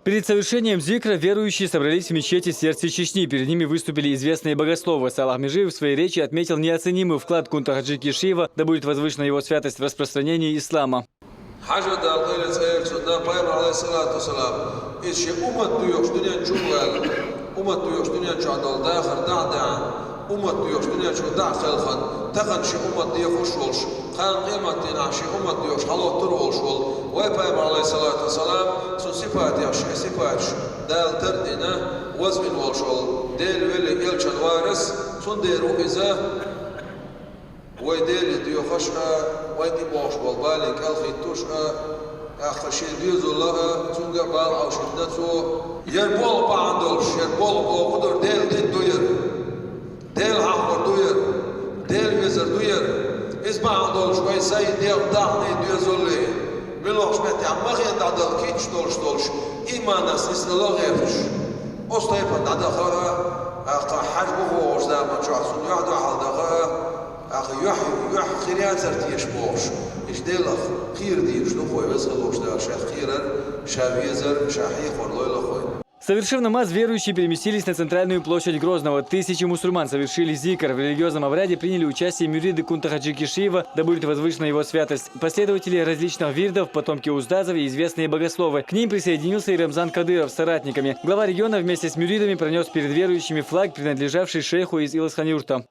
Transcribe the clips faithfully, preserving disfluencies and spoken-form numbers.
Перед совершением зикра верующие собрались в мечети «Сердце Чечни». Перед ними выступили известные богословы. Салах Межиев в своей речи отметил неоценимый вклад Кунта-Хаджи Кишиева, да будет возвышена его святость, в распространении ислама. Хьажа Дала къайле цӀерца да пайхамар, алейхиссалату вассалам, иза шен уммат доьхуш дуьнен чу ваьлла. Уммат доьхуш дуьнен чу долу дахар дӀа-дӀа, уммат доьхуш дуьнен чу дӀа кхелхана, тахана шен уммат дехуш волуш, кхана къематдийнахь шен уммат доьхуш хьалоттур волуш волу вай пайхамар, алейхиссалату вассалам, цуьнан сипатех шен сипаташ Дала тардина, вазвина волуш волу Делан веллиг элчан варас, цундела ву иза. Вай Деле доьхуш а, вай тӀебогӀуш болу бале кӀелхӀиттуш а, тӀаккха шен доьзалла а, цуьнга а бала Ӏовшийтина цо. Яра болх бахьана долуш, яра болх боху дара, Делан дин ду яра. Дела хьахор ду яра. Дела везар ду яра. Иза бахьана долуш вай сайн дегӀ, даьхни, доьзалле, муьлххачу меттехь ма хен дӀадала кийча долуш долуш, ийманас нисдала а гӀерташ. Оцу тайпана дӀадаха а, тӀаккха хьажа бу бохуш заман чохь цунна юьхь дуьхьал даха а, тӀаккха юьхь, юьхь хир яцара теша бохуш, иштта Делах кхера дийраш ду-кх вай, веза хилла волчу Дала шех кхерар, ша везар, ша хьехор лойла-кх вай. Совершив намаз, верующие переместились на центральную площадь Грозного. Тысячи мусульман совершили зикр. В религиозном обряде приняли участие мюриды Кунта-Хаджи Кишиева, да будет возвышена его святость, последователи различных вирдов, потомки устазов и известные богословы. К ним присоединился и Рамзан Кадыров с соратниками. Глава региона вместе с мюридами пронёс перед верующими флаг, принадлежавший шейху из Иласхан-Юрта.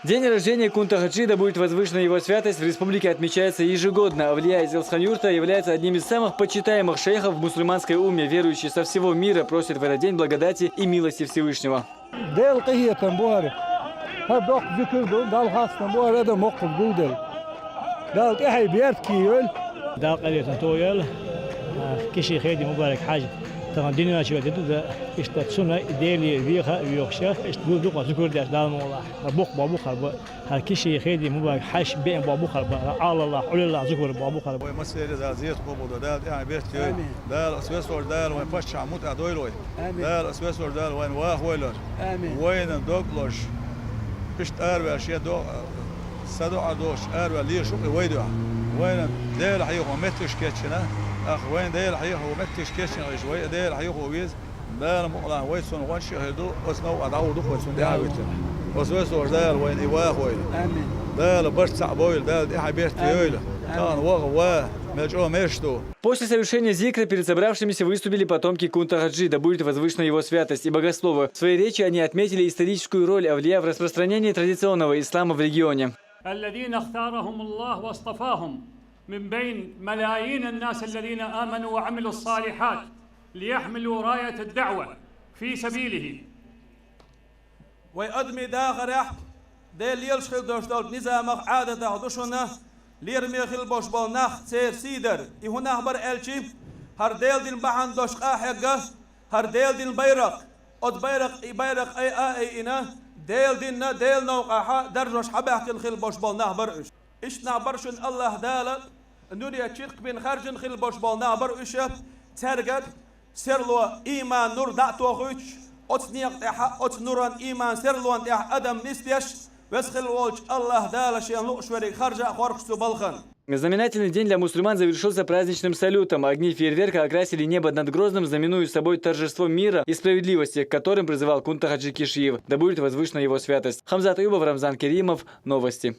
День рождения Кунта-Хаджи, да будет возвышена его святость, в республике отмечается ежегодно. Авлия из Иласхан-Юрта является одним из самых почитаемых шейхов в мусульманской умме. Верующие со всего мира просят в этот день благодати и милости Всевышнего. Делан къинхетам бу хӀара. ХӀара доккха зикр ду, Далла хастам бу хӀара адам воккхаза гулделла. Дала тӀаьхье беркате йойла. Дала къинхетам тойойла. Киши Хеди Мубарак Хьажа тахана дуьнен чу веана ду, иштта цунна Деле веха а воьхуш, иштта гур ду-кх зуькар деш Далла мукъалахь. ХӀара боккха бу хӀара бан. ХӀара Киши Хеди Мубарак Хьажа беана бу хӀара бан. Аллах, Ӏулаллах зуькар бу хӀара бан. Вай массеран а Дала зерат къобалдойла, Дала тӀаьхье беркате йойла. Амин. Дала, ас весолчу Дала вайн паччахь муьтӀахь дойла вай. Амин. Дала, ас весолчу Дала вайна ваха войла. Амин. Вайна дог лозуш, иштта араваьлла шен дог, са доӀа долуш араваьлла лелаш ву-кх и вай дуьхьа. Вайна Дела хьехо меттигаш кечйина, тӀаккха вайна Дела хьехо меттигаш кечйина хилча, вай а Дела хьехо веза. Дала мукъалахь вай цунна гӀончаш а хир ду, оцу новкъа дӀагӀур ду-кх вай цунна тӀаьхьа а витина. Оцу весолчу Дала вайна и ваха войла. Амин. Дала барт цхьаъ бойла, Дала тӀаьхье беркате йойла. Амин. Тахана ваха ва, мел чӀогӀа мерш ду. После совершения зикра перед собравшимися выступили потомки Кунта-Хаджи, да будет возвышена его святость, и богословы. В своей речи они отметили историческую роль авлия в распространении традиционного ислама в регионе. الذين اختارهم الله واصطفاهم من بين ملايين الناس الذين آمنوا وعملوا الصالحات ليحملوا راية الدعوة في سبيله. Вай адамийн дахарехь, Дела лелаш хила долуш долчу низамах, Ӏадатах ду шуна, лераме хила болуш болу нах, церан сий дар. И хӀун нах бара аьлча, хӀара Делан дин бахьана долуш къа а хьегна, хӀара Делан дин байракх, оцу байракх, и байракх айа а айина, Делан динна, Делан новкъахь даржош хьабаьхкина хила болуш болу нах бара уьш. Иштта нах бара шуна Аллаха Дала нуьре чиркх бина хаьржина хила болуш болу нах бара уьш, цаьрга серло, ийман нур дӀа а тохуьйтуш, оцу некъа тӀехь, оцу нуран, ийман серлонан тӀехь адам нисдеш, веза хила волчу Аллаха Дала шен лууш верг харжа а хоржуш цу балхана. Знаменательный день для мусульман завершился праздничным салютом. Огни фейерверка окрасили небо над Грозным, знаменуя собой торжество мира и справедливости, к которым призывал Кунта-Хаджи Кишиев. Да будет возвышена его святость. Хамзат Аюбов, Рамзан Керимов. Новости.